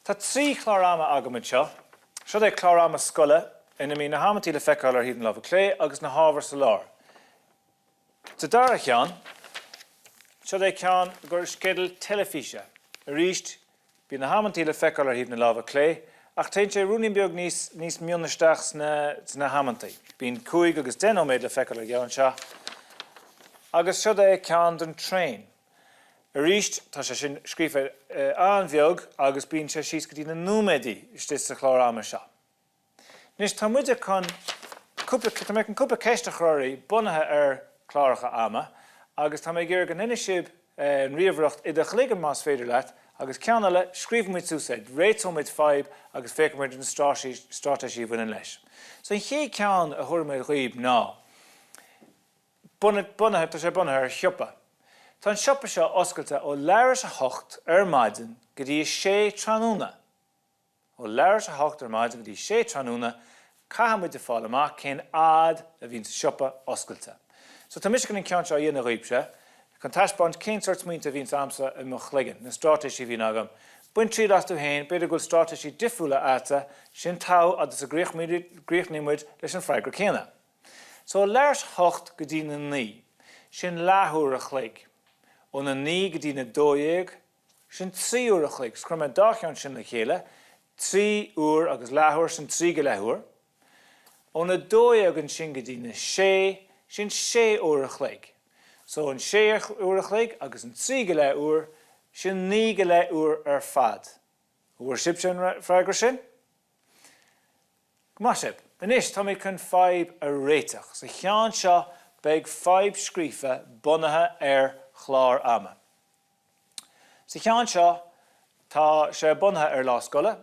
Tá 3 chlár ama agam anseo. Seo é clár ama scoile ina mbíonn na hamantaí le feiceáil ar thaobh na láimhe clé agus na hábhair sa lár. Sa dara cheann, seo é ceann i gcomhair sceideal teilifíse. Arís, bíonn na hamantaí le feiceáil ar thaobh na láimhe clé, ach téann sé ruainnín beag níos níos mion isteach sna sna hamantaí. Bíonn 5 agus 10 nóiméad le feiceáil ar an gceann seo. Agus seo é ceann don traein. Arís, tá sé sin scríofa an-bheag agus bíonn sé síos go dtí na nóiméadaí istigh sa chlár ama seo. Anois, tá muide chun cúpla, tá mé chun cúpla ceist a chur oraibh bunaithe ar chláracha ama agus tá mé ag iarraidh go ndéanfaidh sibh an ríomhaireacht i do chloigeann más féidir leat agus ceann eile, scríobhfaidh muid suas é, réiteoidh muid fadhb agus féachfaidh muid ar na straitéisí a bhaineann leis. So an chéad cheann a thabharfaidh mé dhaoibh ná. Bunaithe, tá sé bunaithe ar shiopa. Tá an siopa seo oscailte ó leathuair tar éis a hocht ar maidin go dtí a sé tráthnóna. Ó leathuair tar éis a hocht ar maidin go dtí sé tráthnóna, caithfidh muid a fáil amach cén fhad a bhíonn sa siopa oscailte. So tá mise chun an ceann seo a dhéanamh dhaoibhse, chun taispeáint cén sórt smaointe a bhíonns a'msa i mo chloigeann, na straitéisí a bhíonn agam. Bain triail as tú féin, b'fhéidir go bhfuil straitéisí difriúla a'dsa, sin togha fhad is a gcríochnaíonn muid leis an freagra céanna. So ó leathuair tar éis a hocht go dtí na naoi, sin leathuair a chloig. Óna naoi go dtí na 12, sin 3 uair a chloig. So cuirfidh mé an dá cheann sin le chéile, 3 uair agus leathuair, sin 3 go leith uair. Óna 12 ansin go dtí na sé, sin 6 uair a chloig. So an 6 uair a chloig agus an 3 go leith uair, sin 9 go leith uair ar fad. An bhfuair sibhse an freagra sin? Go maith sibh. Anois táimid chun fadhb a réiteach. Sa cheann seo beidh fadhb scríofa bunaithe ar chlár ama. Sa cheann seo tá sé bunaithe ar lá scoile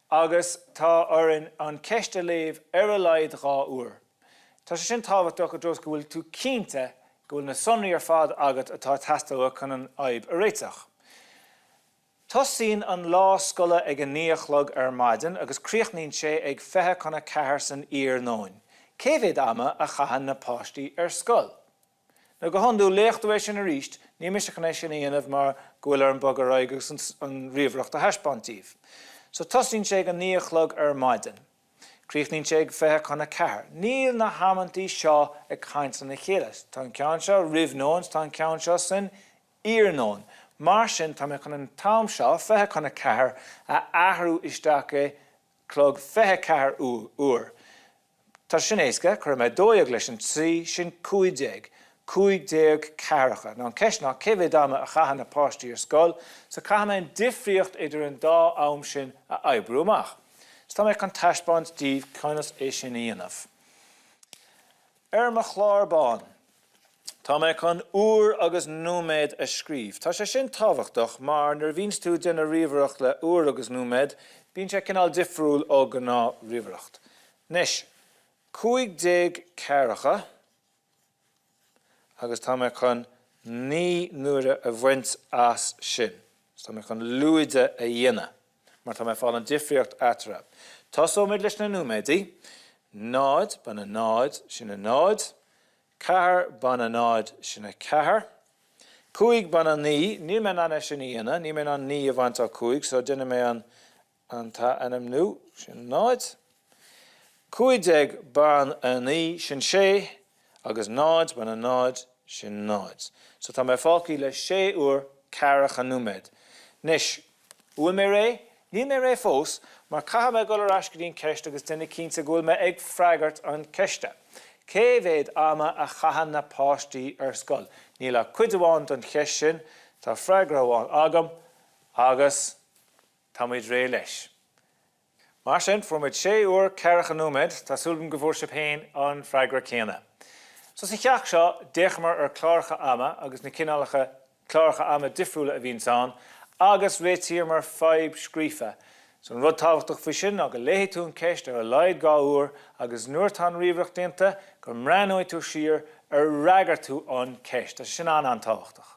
agus tá orainn an ceist a léamh ar a laghad 2 uair. Tá sé sin tábhachtach i dtreo is go bhfuil tú cinnte go bhfuil na sonraí ar fad agat atá ag teastáil uait chun an fhadhb a réiteach. Tosaíonn an lá scoile ag a 9 a chlog ar maidin agus críochnaíonn sé ag 3:40 san iarnóin. Cé mhéad ama a chaitheann na páistí ar scoil? Nó go hiondúil, léifidh tú é sin arís, níl mise chun é sin a dhéanamh mar go bhfuil orm bogadh ar aghaidh agus an ríomhaireacht a thaispeáint daoibh. So tosaíonn sé ag a 9 a chlog ar maidin. Críochnaíonn sé ag 3:40. Níl na hamantaí seo ag caint lena chéile. Tá an ceann seo roimh nóin, tá an ceann seo san iarnóin. Mar sin, tá mé chun an t-am seo, 3:40, a athrú isteach i clog 24 uair. Tá sin éasca, cuirfidh mé 12 leis an 3, sin 15. 15 ceathracha. Now an ceist ná cé mhéad ama a chaitheann na páistí ar scoil, so caithfidh mé an difríocht idir an dá am sin a oibriú amach. So tá mé chun taispeáint daoibh conas é sin a dhéanamh. Ar mo chlár bán, tá mé chun uair agus nóiméad a scríobh. Tá sé sin tábhachtach mar nuair a bhíonns tú ag déanamh ríomhaireacht le uair agus nóiméad, bíonn sé cineál difriúil ó gnáth-ríomhaireacht. Anois, 15 ceathracha agus tá mé chun 9 n-uaire a bhaint as sin. So tá mé chun lúide a dhéanamh mar tá mé ag fáil an difríocht eatarthu. Tosóimid leis na nóiméadaí. 0 bain 0, sin 0. 4 bain 0, sin 4. 5 bain 9, níl mé in ann é sin a dhéanamh, níl mé in ann 9 a bhaint ó 5, so déanfaidh mé an an t-ainmniú, sin 0. 15 bain 9, sin 6, agus 0 bain 0, sin 0. So tá mé fágtha le 6 uair ceathracha nóiméad. Anois, An bhfuil mé réidh? Níl mé réidh fós, mar caithfidh mé dul ar ais go dtí an ceist agus déanamh cinnte go bhfuil mé ag freagairt an ceiste. Cé mhéad ama a chaitheann na páistí ar scoil? Níl ach cuid amháin don cheist sin, tá freagra amháin agam agus táimid réidh leis. Mar sin, fuair muid sé uair ceathracha nóiméad, tá súil agam go bhfuair sibh féin an freagra céanna. So sa cheacht seo, d'fhéachamar ar cláracha ama agus na cineálacha cláracha ama difriúla a bhíonns ann, agus réitíomar fadhb scríofa. So an rud tábhachtach faoi sin ná go léifidh tú an ceist ar a laghad 2 uair agus nuair atá an ríomhaireacht déanta, go mbreathnóidh tú siar ar fhreagair tú an ceist. Tá sé sin an-an-tábhachtach.